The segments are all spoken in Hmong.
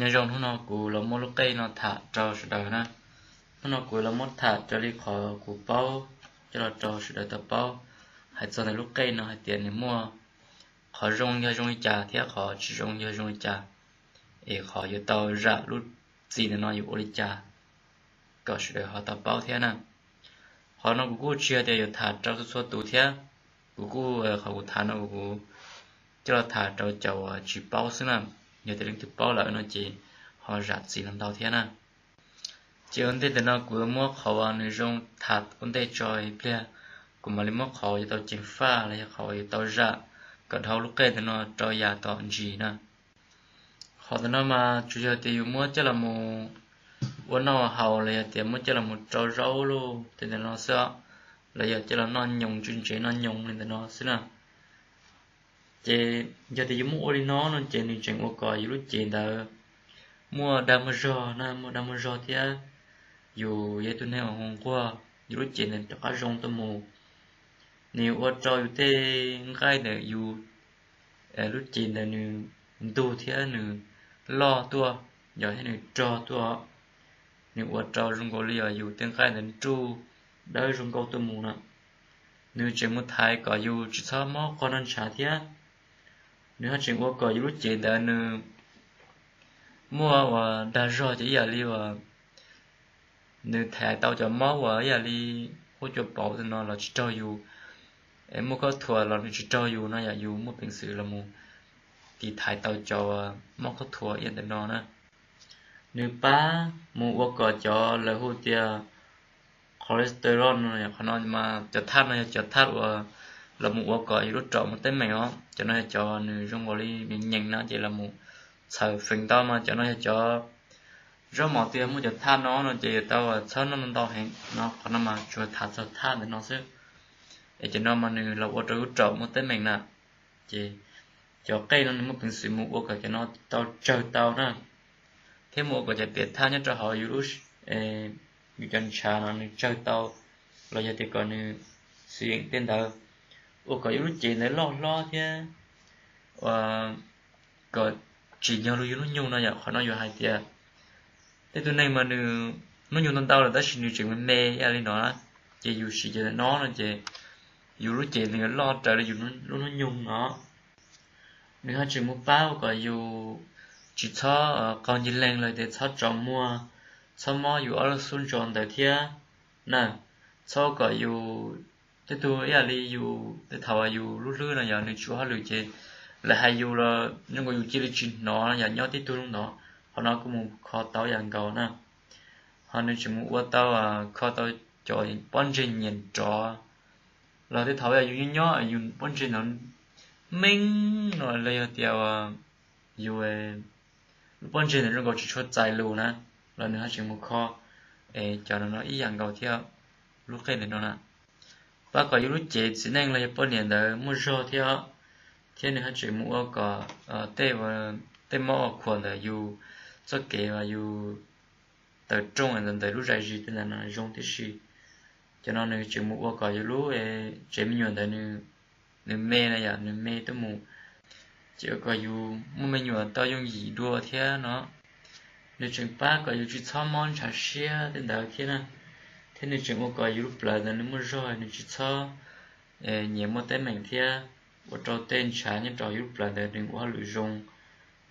Nyob zoo, hnub no kuv los muab lub qej no tham rau sawv daws na. Hnub no kuv los muab tham raws li qhov kuv paub coj los rau sawv daws tau paub. Hais txog ntawm lub qej no hais tias nws muaj qhov zoo yog zoo li cas thiab qhov tsis zoo yog zoo li cas, es qhov yuav tau zam lub txim ntawm no yuav ua li cas kom sawv daws ho tau paub thiab na. Qhov no kuv kuj tsis yog tias yuav tham rau txhua txhua tus thiab, kuv kuj, qhov kuv tham no kuv coj los tham rau cov uas tsis paub xwb na. Yog tias leej twg paub lawm no ces ho zam txim los ntau thiab na. Ces ua ntej ntawm no kuv muab qhov uas nws zoo tham ua ntej tso ib pliag, kuv mam li muab qhov yuav tau ceev faj los yog qhov yuav tau zam kom dhau lub qej ntawm no rau yav tom ntsis na. Qhov ntawm no mas tsuas yog tias yus muab coj los mus ua noj haus los yog tias muab coj los mus rau zaub luj tej ntawm no xwb, los yog coj los noj nyoos tsuj ntsev noj nyoos li ntawm no xwb na. Ces yog tias yus muab ua li no no ces nws tseem ua kom yus lub cev ntawd muaj dag muaj zog na, muaj dag muaj zog thiab yus yog ib tug neeg uas nquag, yus lub cev ntawd rov qab zoo tuaj mus. Nws ua rau yus tej nqaij ntawm yus lub cev ntawd nws ntug thiab nws loj tuaj, yog thiab nws rog tuaj. Nws ua rau zoo nkaus li uas yus tej nqaij ntawd nruj dawb zoo nkauj tuaj mus na. Nws tseem mus thaiv kom yus tsis txhob mob qog noj ntshav thiab. Nws ho tseem ua kom yus lub cev ntawd nws muaj uas dag zog ces ib yam li uas nws thaiv tau cov mob uas ib yam li huab cua pauv no los tsis raug yus, es muaj khaub thuas los nws tsis raug yus no yom, yus muaj peev xwm los mus tiv thaiv tau cov mob khaub thuas ib yam ntawm no na. Nws pab mus ua kom cov lawv hu tias cholesterol no, qhov no mas cov thaj no yog cov thaj uas los mus ua kom yus lub raum muaj teeb meem os. Cov no yog cov nws zoo nkaus li nyeem nyeem no ces los mus txhaws feem ntau mas cov no yog cov zaub mov twg muaj cov thaj no no ces yuav tau txhob noj ntau heev no. Qhov no mas tsuas tham txog thaj ntawm no xwb. Es cov no mas nws los ua rau lub raum muaj teeb meem na. Ces cov qej no nws muaj peev xwm mus ua kom cov no tau tsawg tau na, thiab mus ua kom cov piam thaj nyob rau hauv yus lub, yus cov ntshav no nws tsawg tau, los yog tias kom nws xwm yeem tej ntawd, ua kom yus lub cev ntawd loj hlob thiab ua kom tsim nyog lub yus hnub nyoog no yom. Qhov no yuav hais tias tej tug neeg mas nws hnub nyoog ntau ntau lawm tab sis nws tseem me me ib yam li no, ces yus siv cov ntawm no no ces yus lub cev nws yuav loj raws li yus lub hnub nyoog no. Nws ho tseem mus pab ua kom yus tsis txhob qaug ncig leeg los tias txhob tsaus muag, txhob mob yus ob lub xub ntso ntawd thiab na. Txhob ua kom yus, tej tug ib yam li yus tej thaum yus lub hlwb no yog nws tsis ua hauj lwm ces lawv hais yus los zoo nkaus yus cia li tsis hnov no yom, nyob tib tug lub ntawd. Qhov no kuj mus kho tau yam nkaus na. Ho nws tseem mus ua tau, kho tau cov pob ntseg nyiam nrov, los tej thaum yog yus nyob nyob yus pob ntseg ntawd meej no los yog tias yus lub pob ntseg ntawd zoo nkaus tsis tshua txais lus na, los nws ho tseem mus kho, es cov no no ib yam nkaus thiab. Lub qej ntawm no na pab kom yus lub cev txiv neej los yog poj niam ntawd muaj zog thiab, thiab nws ho tseem mus ua kom tej, tej mob ua khuam ntawm yus txoj kev uas yus tawm rooj ntawm lub zais zis tej ntawd no zoo tib si. Cov no nws tseem mus ua kom yus lub tsev me nyuam ntawd nws me na yom, nws me tuaj mus, ces ua kom yus muaj me nyuam tau yooj yim dua thiab no. Nws tseem pab kom yus tsis txhob mob ntshav siab tej ntawd thiab na, thiab nws tseem ua kom yus lub plawv ntawd nws muaj zog, nws tsis txhob nyiam muaj teeb meem thiab, ua rau tej ntshav nyob rau yus lub plawv ntawd nws ua hauj lwm zoo,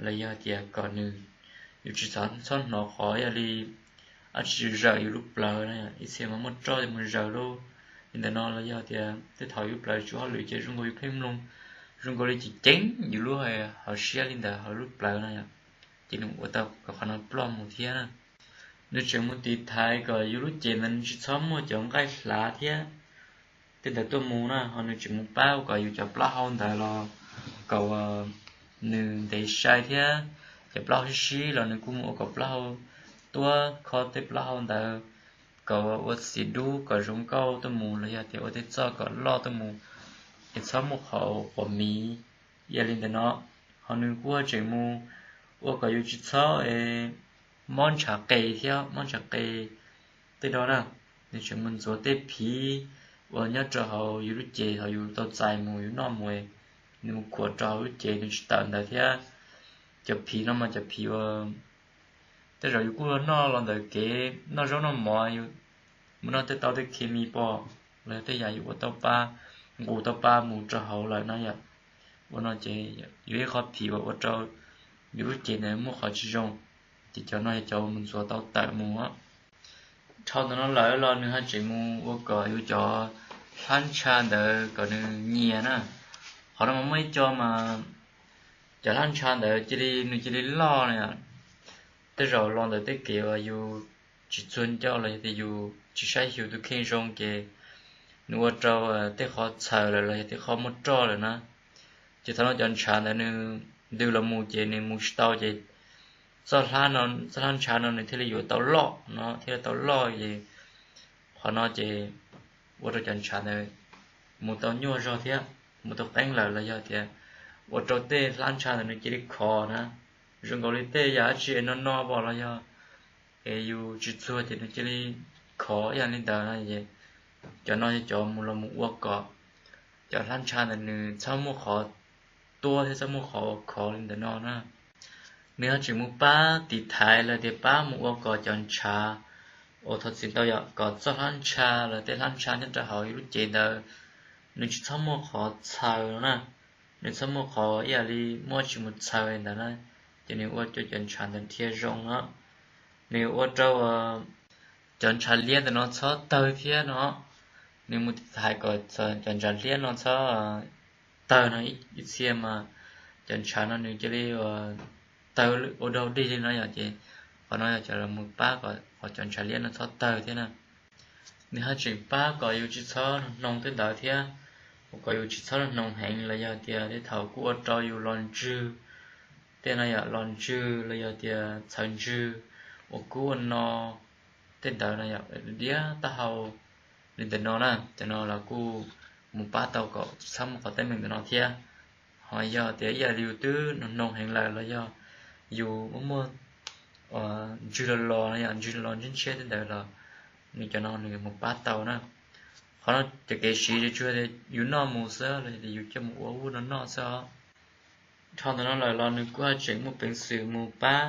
los yog tias kom nws, yus tsis txhob hnov qhov yog li dab tsi zawm yus lub plawv na, ib txhia mas muaj roj mus zaws lub li ntawm no, los yog tias tej thaum yus lub plawv tsis ua hauj lwm ces zoo nkaus yus pheej mloog, zoo nkaus li ceev ceev yus lub hauv siab li ntawd hauv lub plawv no yom, ces nws ua tau kom qhov no ploj mus thiab na. Nws tseem mus tiv thaiv kom yus lub cev ntawd nws tsis txhob muaj cov nqaij hlav thiab tej ntawd tuaj mus na, ho nws tseem mus pab ua kom yus cov plaub hau ntawd los kom nws ntev sai thiab, cov plaub hau sib sib los nws kuj mus ua kom plaub hau tuab kho tej plaub hau ntawd kom ua txiv dub kom zoo nkauj tuaj mus, los yog tias ua tej txoj kom loj tuaj mus, es txhob muaj qhov quav miv ib yam li ntawm no. Ho nws kuj tseem mus ua kom yus tsis txhob mob ntshav qe thiab, mob ntshav qe tej no na. Nws tseem mus ntxuav tej phiv uas nyob rau hauv yus lub cev, hauv yus tau txais mus yus noj mus, nws mus khuam rau hauv lub cev nws tsis tawm ntawd thiab. Cov phiv no mas cov phiv uas tej zaum yus kuj noj los ntawm kev noj zaub noj mov, yus mus noj tej tau tej khes mis pom los yog tej yam yus ua tau pa, nqus tau pa mus rau hauv lawm na yom. Ua no ces yog ib qho phim uas ua rau yus lub cev ntawd muaj qhov tsis zoo, ces cov no yog cov mus ntxuav tau tawm mus. Dhau ntawm no lawm los nws ho tseem mus ua kom yus cov hlab ntsha ntawd kom nws nyias na. Qhov no mas muaj ib co mas cov hlab ntsha ntawd cia li, nws cia li loj na. Tej zaum los ntawm tej kev uas yus tsis txuag ncauj los yog tias yus tsis saib xyuas tus kheej zoo ces nws ua rau tej qhov txhaws lawm los yog tej qhov muaj roj lawm na. Ces thaum no cov ntshav ntawd nws ntws los mus ces nws mus tsis tau ces txoj hlab no, txoj hlab ntshav no nws thiaj li yuav tau loj no, thiaj li tau loj ces qhov no ces ua rau cov ntshav ntawd mus tau nyuaj zog thiab mus tau qeeb lawm los yog tias ua rau tej hlab ntsha ntawd nws cia li khov na. Zoo nkaus li tej yam dab tsi no no pom los yog es yus tsis txuag ces nws cia li khov ib yam li ntawd na. Cov no yog cov mus los mus ua kom cov hlab ntsha ntawd nws txhob muaj qhov tuab thiab txhob muaj qhov khov li ntawm no na. Nws ho tseem mus pab tiv thaiv los tias pab mus ua kom cov ntshav uas thov txim ntau yom, kom txoj hlab ntsha los tej hlab ntsha nyob rau hauv yus lub cev ntawd nws tsis txhob muaj qhov txhaws no na. Nws txhob muaj qhov ib yam li muaj tsis mus txhaws ntawd na, ces nws ua rau cov ntshav ntawd dhia zoo no. Nws ua rau cov ntshav liab ntawm no txhob tawg thiab no. Nws mus tiv thaiv kom cov ntshav liab no txhob tawg no. Ib txhia mas cov ntshav no nws cia li tawg ua dog dig li no yom, ces qhov no yog cov los mus pab kom cov ntshav liab no txhob tawg thiab na. Nws ho tseem pab kom yus tsis txhob hnoos tej ntawd thiab, ua kom yus tsis txhob hnoos heev los yog tias tej thaum kuj ua rau yus los ntswg, tej no yom, los ntswg los yog tias txhawv ntswg, ua kub ua no, tej ntawd no yom, diav taub hau li ntawm no na, cov no los kuj mus pab tau kom tsis txhob muaj qhov teeb meem ntawm no thiab. Ho yog tias ib yam li yus twb hnoos heev lawm los yog yus muaj muaj ntswg los los no yom, ntswg los los ntshiab ntshiab tej ntawd los nws cov no nws mus pab tau na. Qhov no cov kev siv ces tsuas yog yus noj mus xwb los yog tias yus coj mus ua ub no noj xwb os. Dhau ntawm no lawm los nws kuj ho tseem muaj peev xwm mus pab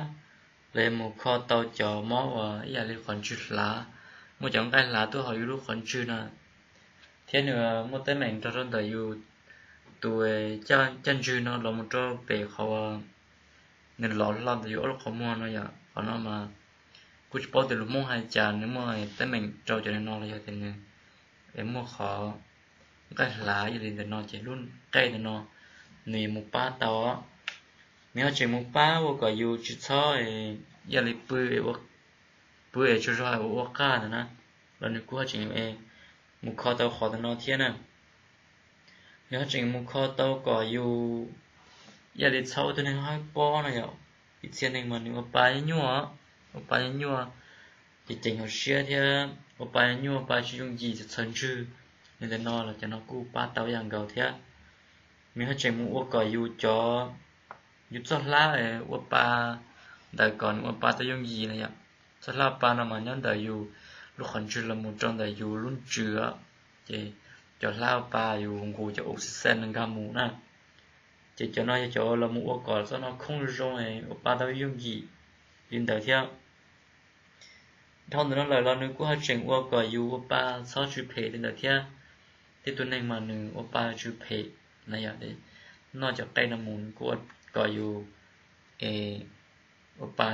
los yog mus kho tau cov mob uas ib yam li qhov ntswg hlav, muaj cov nqaij hlav tuaj hauv yus lub qhov ntswg no, thiab nws muaj teeb meem nrog rau ntawm yus tus caj ntswg no los mus rau pem qhov nws lov hlo ntawm yus ob lub qhov muag no yom. Qhov no mas kuj tsis paub tias lus Hmoob hais cas, nws muaj teeb meem rau cov no los yog tias nws es muaj qhov nqaij hlav ib yam li ntawm no ces lub nqaij ntawm no nws yuav mus pab tau. Nws ho tseem mus pab ua kom yus tsis txhob ib yam li pw, pw es tsaug zog ua ua qaj ntawd na, los nws kuj ho tseem mus kho tau qhov ntawm no thiab na. Nws ho tseem mus kho tau kom yus ib yam li txhob ua tus neeg haib pob no yom. Ib txhia neeg mas nws ua pa nyuaj nyuaj, ua pa nyuaj nyuaj, ces ceev hauv siab thiab ua pa nyuaj nyuaj, ua pa tsis yooj yim, txawv ntswg li ntawm no los cov no kuj pab tau ib yam nkaus thiab. Nws ho tseem mus ua kom yus cov, yus txoj hlab ua pa ntawd kom nws ua pa tau yooj yim na yom. Txoj hlab ua pa no mas nyob ntawm yus lub qhov ntswg los mus rau ntawm yus lub ntsws, ces cov hlab ua pa yus nqus cov oxygen no nkag mus na. Ces cov no yog cov los mus ua kom txoj no khoob zoo, ua pa tau yooj yim li ntawd thiab. Dhau ntawm no lawm los nws kuj ho tseem ua kom yus ua pa txhob tsw phem li ntawd thiab. Tej tus neeg mas nws ua pa tsw phem na yom, noj cov qej no mus nws kuj ua kom yus ua pa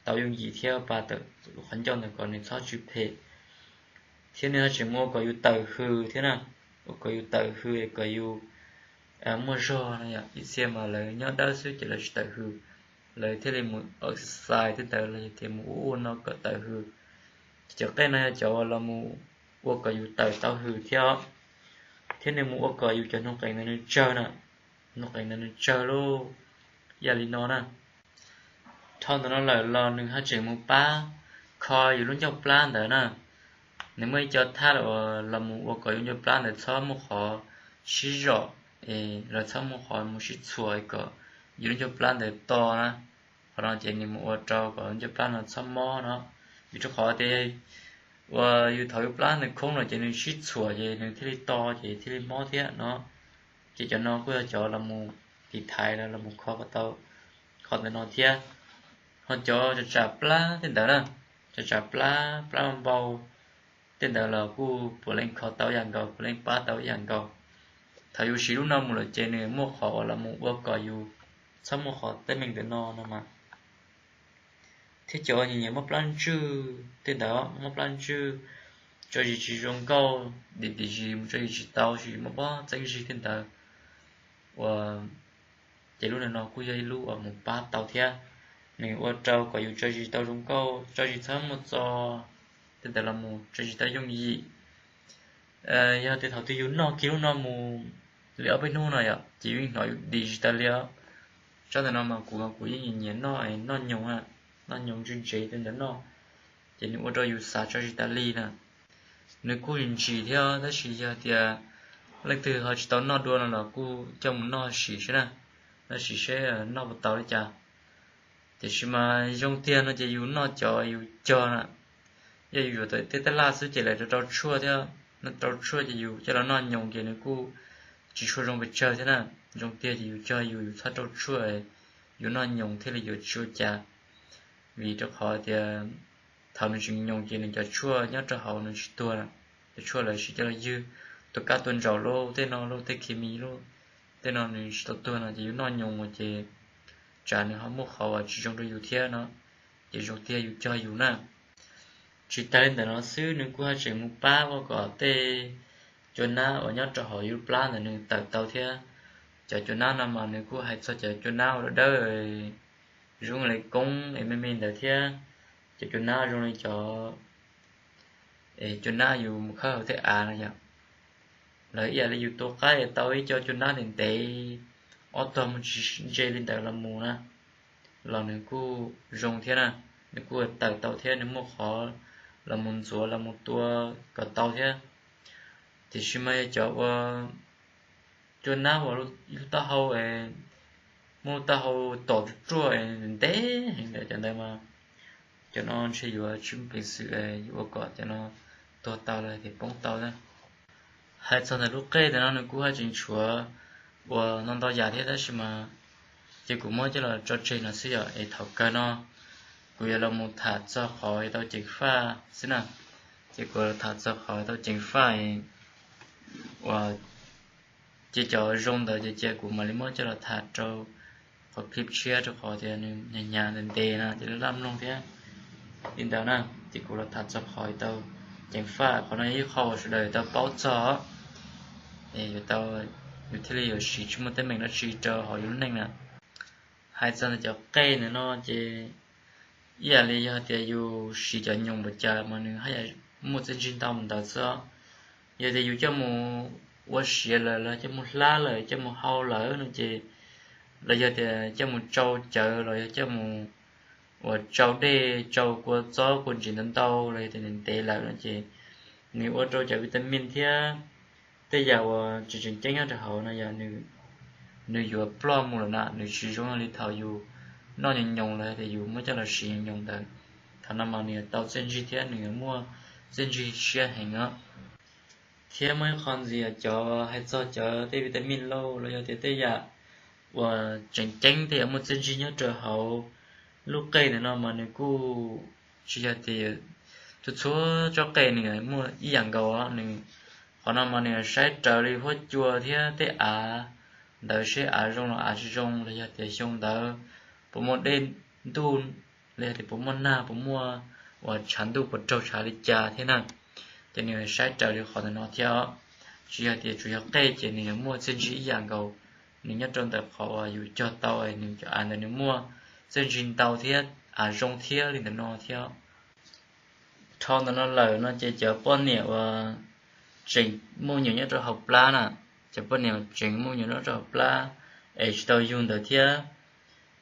tau yooj yim thiab ua pa tawm qhov ncauj ntawd kom nws txhob tsw phem. Thiab nws ho tseem mus ua kom yus tawm hws thiab na, ua kom yus tawm hws kom yus muaj zog no yom. Ib txhia mas lawv nyob dawb xwb ces lawv tsis tawm hws, lawv thiaj li mus exercise tej ntawd los yog tias mus ua ua no kom tawm hws. Ces cov qej no yog cov los mus ua kom yus tawm tau hws thiab os. Thiab nws mus ua kom yus cov noog qees ntawd nws tsawg na, noog qees ntawd nws tsawg lauj, ib yam li no na. Dhau ntawm no lawm los nws ho tseem mus pab kho yus lub ncauj plab ntawd na. Nws muaj ib co thaj uas los mus ua kom yus ncauj plab ntawd txhob muaj qhov sib zom, los txhob muaj qhov mus sib txhuam kom yus lub ncauj plab ntawd to na. Qhov no ces nws mus ua rau kom lub ncauj plab no txhob mob no. Vim rau qhov tias uas yus thaum yus plab ntawd khoob no ces nws sib txhuam ces nws thiaj li to ces thiaj li mob thiab no. Ces cov no kuj yog cov los mus tiv thaiv los los mus kho kom tau qhov ntawm no thiab. Ho cov tsam tsam plab tej ntawd na, tsam tsam plab, plab npau tej ntawd los kuj puav leej kho tau ib yam nkaus, puav leej pab tau ib yam nkaus. Thaum yus siv lub no mus lawm ces nws muaj qhov uas los mus ua kom yus txhob muaj qhov teeb meem ntawm no no mas. Thiab cov nyiam nyiam muaj plab ntswj tej ntawd, muaj plab ntswj, tso zis tsis zoo nkauj, dim dim zis mus tso zis tsis tau, tsis muaj pob txeeb zig tej ntawd, uas ces lub no kuj yog ib lub uas mus pab tau thiab. Nws ua rau kom yus tso zis tau zoo nkauj, tso zis txhob muaj txo tej ntawd los mus tso zis tau yooj yim. Yog tias thaum twg yus noj kiag lub no mus li ob peb hnub no yom, ces yus yeej hnov yus dim zis tas li os. Tsob ntawm no mas kuv, kuv yeej nyiam noj, noj nyoos, noj nyoos ntse ntsev tej ntawd noj, ces nws ua rau yus xav tso zis tas li na. Nws kuj ntsim thiab, tab sis yog tias leej twg ho tsis tau noj dua no los kuj coj mus noj sim seb na, noj sim seb noj puas tau li cas. Tiam sis mas zoo tiag no ces yus noj cov yus cog na, yog yus yuav tej tej laj xwb ces lawv rau rau tshuaj thiab, noj rau tshuaj ces yus coj los noj nyoos ces nws kuj tsis tshua zoo pes tsawg thiab na. Zoo tiag ces yus cog yus, yus txhob rau tshuaj, yus noj nyoos thiaj li yuav tsis ua cas. Vim rau qhov tias thaum nws tseem nyoos ces nws cov tshuaj nyob rau hauv nws tsis tuag, cov tshuaj lawv siv coj los ywg tua kab tua ntsaum lub tej no, lub tej khes mis lub tej no nws tsis tau tuag no ces yus noj nyoos mus ces tsam nws ho muaj qhov uas tsis zoo rau yus thiab no, ces zoo tiag yus cog yus na. Tsis tas li ntawm no xwb, nws kuj haj tseem mus pab ua kom tej cua nab uas nyob rau hauv yus plab ntawd nws tawm tau thiab. Cov cua nab no mas nws kuj hais txog cov cua nab uas dawb dawb zoo li koob es me me ntawd thiab. Cov cua nab zoo li cov es cua nab yus mus khawb hauv tej av no yom. Lawv ib yam li yus tua qaib tau ib co cua nab ntev ntev, ob tog mus tsis ntse li ntawd los mus na, los nws kuj zoo thiab na, nws kuj tawm tau thiab, nws muaj qhov los mus ntxuav los mus tua kom tau thiab. Tiam sis mas yog cov uas cua nab uas lub taub hau, muaj lub taub hau tom ruaj ruaj ntev heev ntawd, cov ntawd mas cov no ntshe yuav tsis muaj peev xwm yuav ua kom cov no tuag tau los tias poob tau na. Hais txog ntawm lub qej ntawm no nws kuj haj tseem tshuav uas ntau ntau yam thiab, tab sis mas ces kuv muab coj los tso tseg no xwb yom. Es thaum kawg no kuv yuav los mus tham txog qhov tau ceev faj xwb na. Ces kuv tham txog qhov tau ceev faj uas ces cov zoo ntawd ces cia kuv mam li muab coj los tham rau qhov clip tshiab, rau qhov tias nws hnyav hnyav ntev ntev no ces laj laj mloog thiab li ntawd na. Ces kuv los tham txog qhov tau ceev faj, qhov no yog ib qho uas sawv daws tau paub txog, es yuav tau, yus thiaj li yuav siv tsis muaj teeb meem dab tsi rau hauv yus lub neej na. Hais txog ntawm cov qej ntawm no ces ib yam li yog tias yus siv cov nyoos npaum cas mas nws haj yam muaj txiaj ntsig ntau mus ntawd xwb. Yog tias yus coj mus ua siav lawm los coj mus hlab lawm coj mus hau lawm no ces, los yog tias coj mus tsau cawv los yog coj mus uas tsau dej tsau kua txob kua ntsis ntau ntau los yog tias ntev ntev lawm no ces nws ua rau cov vitamin thiab tej yam uas tseem tseem ceeb nyob rau hauv no yog nws yuav ploj mus lawm na, nws tsis zoo li thaum yus noj nyoos nyoos los yog tias yus muab coj los siv nyoos nyoos ntawd. Thaum no mas nws yuav tau txiaj ntsig thiab nws yuav muaj txiaj ntsig siab heev os. Thiab muaj ib qho ntxiv cov hais txog cov tej vitamin lauj los yog tias tej yam uas tseem ceeb tej yam muaj txiaj ntsig nyob rau hauv lub qej ntawm no mas nws kuj tsis yog tias txhua txhua tsob qej nws muaj ib yam nkaus os. Nws, qhov no mas nws saib raws li huab cua thiab tej av ntawd seb av zoo los av tsis zoo los yog tias xyoo ntawd puas muaj dej ntuj los yog tias puas muaj nag puas muaj uas tshav ntuj puas raug tshav li cas thiab na. Ces nws saib raws li qhov ntawm no thiab os. Tsis yog tias tsuas yog qej ces nws yuav muaj txiaj ntsig ib yam nkaus. Nws nyob rau ntawm qhov uas yus cog tau nws cov av ntawd nws muaj txiaj ntsig ntau thiab av zoo thiab li ntawm no thiab. Dhau ntawm no lawm no ces cov poj niam uas tseem muaj me nyuam nyob rau hauv plab na, cov poj niam uas tseem muaj me nyuam nyob rau hauv plab es tsis tau yug ntawd thiab,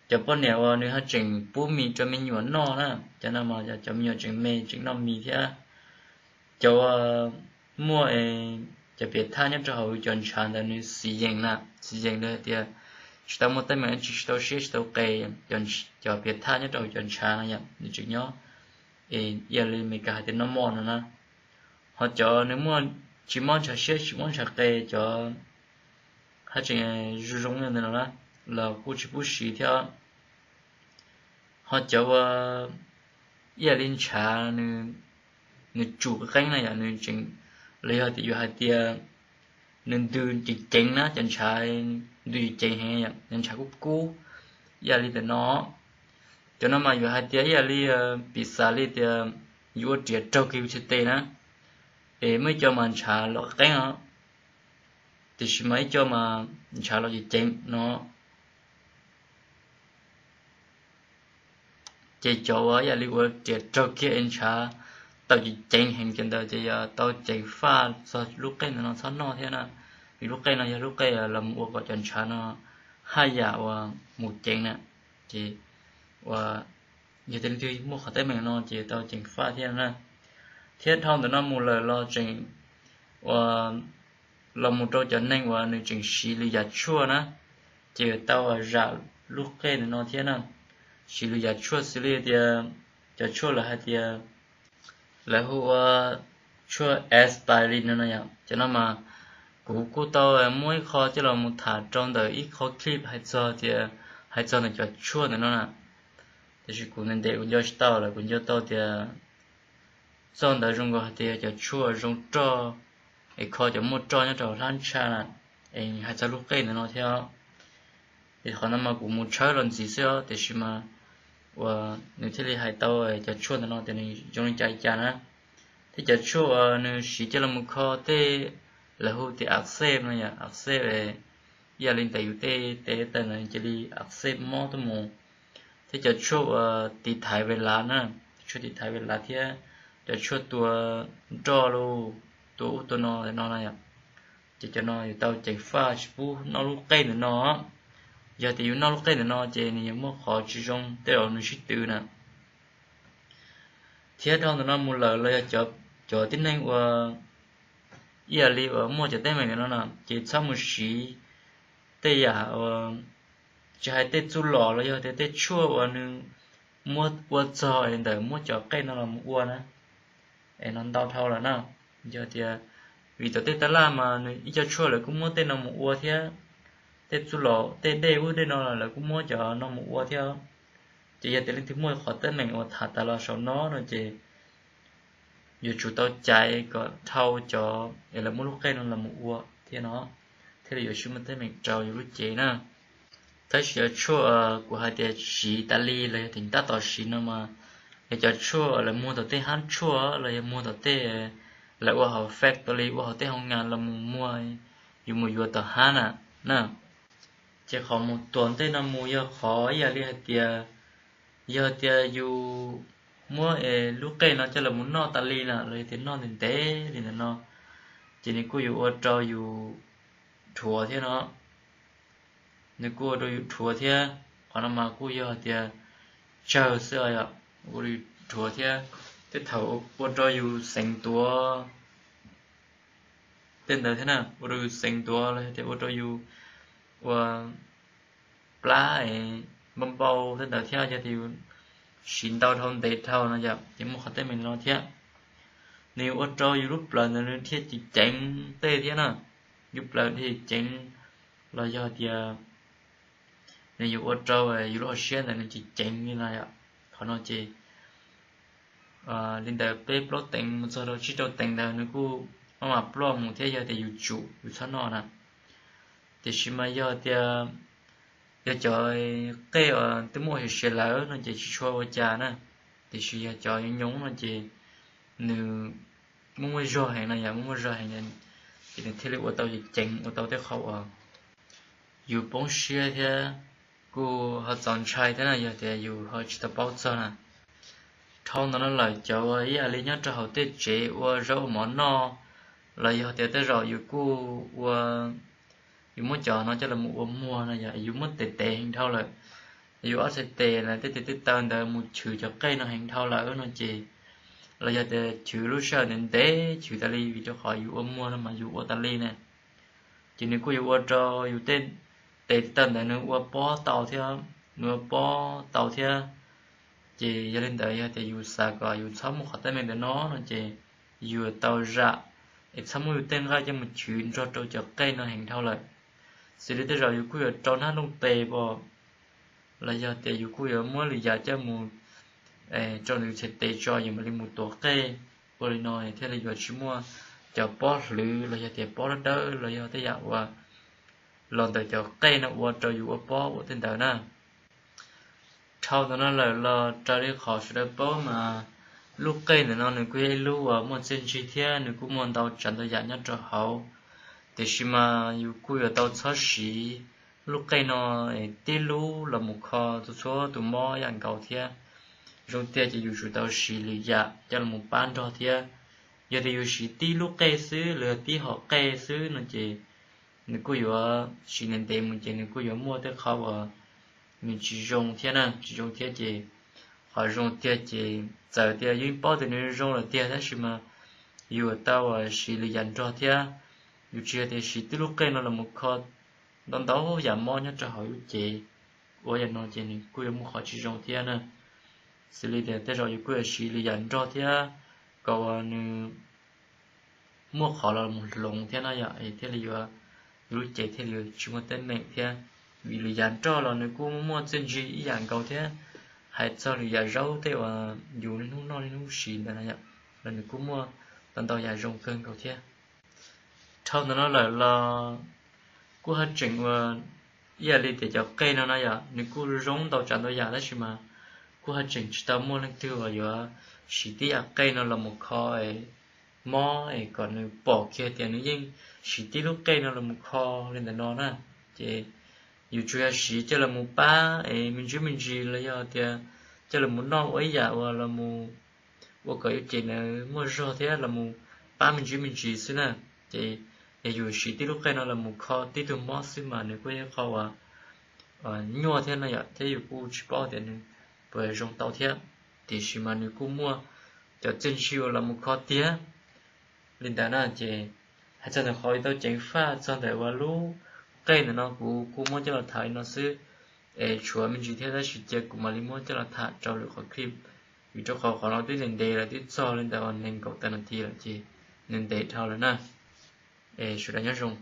cov poj niam uas nws ho tseem pub mis rau me nyuam noj na, cov no mas yog cov me nyuam tseem me tseem noj mis thiab. Cov uas muaj cov piam thaj nyob rau hauv cov ntshav ntawd nws xiv yees na, xiv yees li hais tias tsis tau muaj teeb meem dab tsi, tsis tau siab tsis tau qe, cov piam thaj nyob rau hauv cov ntshav no yom, nws tseem nyob, es ib yam li Meskas hais tias normal no na. Ho cov nws muaj tsis mob ntshav siab tsis mob ntshav qe, cov haj tseem zoo zoo li ntawd no na, los kuj tsis pub siv thiab. Ho cov uas ib yam li ntshav nws tsum qeeb na yom, nws tseem, los yog tias yuav hais tias nws ntws ceev ceev na, cov ntshav ntws ceev ceev heev, cov ntshav kub kub ib yam li ntawm no. Cov no mas yuav hais tias ib yam li piv xam li tias yus ua riam raug kiag txhais tes na, es muaj ib co mas ntshav los qeeb os, tiam sis mas ib co mas ntshav los ceev ceev no. Ces cov uas ib yam li ua riam raug kiag es ntshav tawm ceev ceev heev cov ntawd ces yog tau ceev faj txog lub qej ntawm no txhob noj thiab na, vim lub qej no yog lub qej los mus ua kom cov ntshav no haj yam uas mus ceev na. Ces uas yog tias leej twg muaj qhov teeb meem no ces tau ceev faj thiab na. Thiab dhau ntawm no mus lawm los tseem uas los mus rau cov neeg uas nws tseem siv lwm yam tshuaj na, ces yuav tau zam lub qej ntawm no thiab na. Siv lwm yam tshuaj xws li tias cov tshuaj lawv hais tias lawv hu ua tshuaj aspirin no no yom. Cov no mas kuv kuj tau muab ib qho coj los mus tham rau ntawm ib qho clip hais txog tias, hais txog ntawm cov tshuaj ntawm no na. Tiam sis kuv ntev ntev kuv nco tsis tau lawm, kuv nco tau tias txoj ntawd zoo nkaus hais tias cov tshuaj zoo roj, es kho cov muaj roj nyob rau hauv hlab ntsha na, es hais txog lub qej ntawm no thiab. Es qhov no mas kuv mus tshawb los ntxiv xwb os, tiam sis mas uas nws thiaj li hais tau cov tshuaj ntawm no tias nws zoo li cas li cas na. Thiab cov tshuaj uas nws siv coj los mus kho tej, lawv hu tias ak xej no yom, ak xej ib yam li ntawm yus tej tes taw no cia li ak xej mob tuaj mus. Thiab cov tshuaj uas tiv thaiv ve lav na, cov tshuaj tiv thaiv ve lav thiab cov tshuaj tua nroj los tua ub tua no no na, ces cov no yuav tau ceev faj tsis pub noj lub qej ntawm no. Yog tias yus noj lub qej ntawm no ces nws yuav muaj qhov tsis zoo tej zaum nws sib tw na. Thiab dhau ntawm no mus lawm los yog cov tib neeg uas ib yam li uas muaj cov teeb meem ntawm no na ces txhob mus siv tej yam uas tsis hais tej txuj lom los yog tias tej tshuaj uas nws muab ua txog es ntawm muab cov qej no los mus ua na, es no ntau dhau lawm na. Yog tias vim tom tej tab laj mas nws ib co tshuaj lawv kuj muab tej no mus ua thiab, tej txuj lom tej dej ub dej no lawv kuj muab cov no mus ua thiab. Ces yog tias leej twg muaj qhov teeb meem uas tham tas los saum no no ces yuav tsum tau caiv kom dhau cov es lawv muab lub qej no los mus ua thiab no, thiaj li yuav tsis muaj teeb meem rau yus lub cev na. Tab sis cov tshuaj kuv hais tias siv tas li los yog tias tab tom siv no mas yog cov tshuaj lawv muag tom tej hab tshuaj los yog muag tom tej lawv ua hauv factory ua hauv tej hoo nas los mus muag, yus mus yuav tom hab na na. Ces qhov mus tom ntej no mus yog qhov ib yam li hais tias, yog tias yus muab es lub qej no coj los mus noj tas li na los yog tias noj ntev ntev li ntawm no, ces nws kuj yuav ua rau yus dhuav thiab no, nws kuj ua rau yus dhuav thiab. Qhov no mas kuj yog hais tias tsawg xwb os, ua rau yus dhuav thiab. Tej thaum ua rau yus xeev tuav tej ntawd thiab na, ua rau yus xeev tuav los yog tias ua rau yus ua plab npau npau tej ntawd thiab, yog tias yus siv ntau dhau ntev dhau no yom, ces muaj qhov teeb meem no thiab. Nws yuav ua rau yus lub plawv ntawd nws thiaj tsis ceev tej thiab na, yus plawv thiaj ceev, los yog tias nws yuav ua rau yus lub hauv siab ntawd nws tsis ceev li no yom. Qhov no ces li ntawd peb plaub teev mus txog rau tsib rau teev ntawd nws kuj maj mam ploj mus thiab, yog tias yus tsum yus txhob noj na. Tiam sis mas yog tias yog cov qej uas twb muaj ua siav lawm no ces tsis tshua ua cas na, tiam sis yog cov nyoos no ces nws muaj muaj zog heev no yom, muaj muaj zog heev, ces nws thiaj li ua tau ceev, ua tau tej qhov uas yus poob siab thiab kuj ho txaus ntshai thiab na, yog tias yus ho tsis tau paub txog na. Dhau ntawm no lawm cov uas ib yam li nyob rau hauv tej tsev ua zaub ua mov noj, los yog tias tej zaum yus kuj ua, yus muab cov no coj los mus ua muag no yom, yus muab tes tes heev dhau lawm, yus ob txhais tes na tej tes tej taw ntawd mus chwv cov qej no heev dhau lawm no ces, los yog tias chwv lub sij hawm ntev ntev chwv tas li vim rau qhov yus ua muag no mas yus ua tas li na, ces nws kuj yuav ua rau yus tej tes tej taw ntawd nws ua pob tau thiab, nws ua pob tau thiab. Ces yog li ntawd yog tias yus xav kom yus txhob muaj qhov teeb meem ntawm no no ces yus tau zam es txhob muab yus tej nqaij coj mus chwv nrog rau cov qej no heev dhau lawm. Xws li tej zaum yus kuj yuav rau hnab looj tes pom los yog tias yus kuj yuav muab lwm yam coj mus rau nws txhais tes tso yus mam li mus tuav qej. Ua li no thiaj li yuav tsis muaj cov pob hlwv los yog tias pob dawb dawb los yog tej yam uas los ntawm cov qej no ua rau yus ua pob ua tej ntawd na. Dhau ntawm no lawm los raws li qhov sawv daws paub mas lub qej ntawm no nws kuj yog ib lub uas muaj txiaj ntsig thiab nws kuj muaj ntau tsav ntau yam nyob rau hauv. Tiam sis mas yus kuj yuav tau txhob siv lub qej no tib lub los mus kho txhua txhua tus mob yam nkaus thiab. Zoo tiag ces yus tsum tau siv lwm yam coj los pab nrog thiab. Yog tias yus siv tib lub qej xwb los yog tib hom qej xwb no ces nws kuj yuav siv ntev ntev mus ces nws kuj yuav muaj tej qhov uas nws tsis zoo thiab na, tsis zoo thiab ces qhov zoo tiag ces txawm tias yus paub tias nws zoo lawm tiag tab sis mas yus yuav tau siv lwm yam nrog thiab. Yus tsis yog tias siv tib lub qej no los mus kho ntau ntau yam mob nyob rau hauv lub cev. Ua yam no ces nws kuj yuav muaj qhov tsis zoo thiab na. Xws li tias tej zaum yus kuj yuav siv lwm yam nrog thiab kom uas nws muaj qhov los mus hloov thiab no yom, es thiaj li yuav, yus lub cev thiaj li yuav tsis muaj teeb meem thiab. Vim lwm yam nrog los nws kuj muaj txiaj ntsig ib yam nkaus thiab. Hais txog lwm yam zaub tej uas yus niaj hnub noj niaj hnub siv ntawd no yom, los nws kuj muaj tau ntau yam zoo kawg nkaus thiab. Dhau ntawm no lawm los kuj haj tseem ua ib yam li tias cov qej no no yom, nws kuj zoo ntau tsav ntau yam tab sis mas kuj haj tseem tsis tau muaj leej twg uas yuav siv tib yam qej no los mus kho mob es kom nws pom kiag tias nws yeej siv tib lub qej no los mus kho li ntawm no na. Ces yus tsuas yog siv coj los mus pab es me ntsis me ntsis los yog tias coj los mus noj ua ib yam uas los mus ua kom yus cev ntawd muaj zog thiab los mus pab me ntsis me ntsis xwb na. Ces yog yus siv tib lub qej no los mus kho tib tug mob xwb mas nws kuj yog qhov uas nyuaj thiab no yom, thiab yus kuj tsis paub tias nws puas zoo tau thiab. Tiam sis mas nws kuj muaj cov txiaj ntsig uas los mus kho tiag li ntawd na. Ces hais txog ntawm qhov tau ceev faj txog ntawm uas lub qej ntawm no kuv kuj muab coj los tham li no xwb. Es tshuav me ntsis thiab tab sis cia kuv mam li muab coj los tham rau lwm qhov clip, vim rau qhov qhov no twb ntev ntev lawm, twb txog li ntawm uas nees nkaum tawm nas this lawm ces nws ntev dhau lawm na. Es sawv daws nyob zoo.